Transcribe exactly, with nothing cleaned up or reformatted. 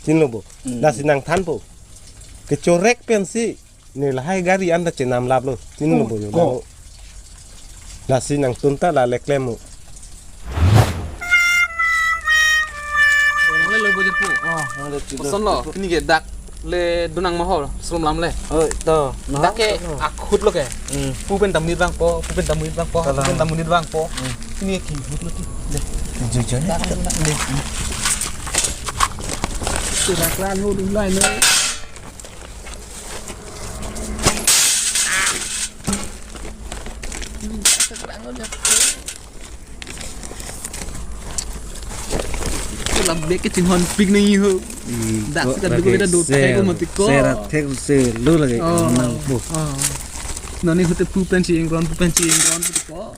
Tin lo bo. Hmm. Lasi nangthanpo. Kechorek pensi ne lahai gari anta chenam laplo. Tin lo bo yo. Oh. Lasi nangtum ta la le klem mo. Lo bo jepu. Oh, lo jepu. Koson lo, pini ke dak le donang mahol, srum lam le. Oh, to. Dak ke akhut lo ke. Hmm. Pu pen ta monit vangpo, pu pen ta monit vangpo, pu pen ta monit vangpo. Hmm. Pini ke ahut lo ti. Le. Jujur. Dak le, dak le. Sudah kelar lo dulu lah ini. Labek kechinghon pik nangji ho. Hmm, dak kok si kaduk lagi beda do se-, thek ko mati ko. Sera thek se lo lagi. Oh. Nang po. Oh. Nani hote pu pen si ingron, pu pen si ingron, pu ko.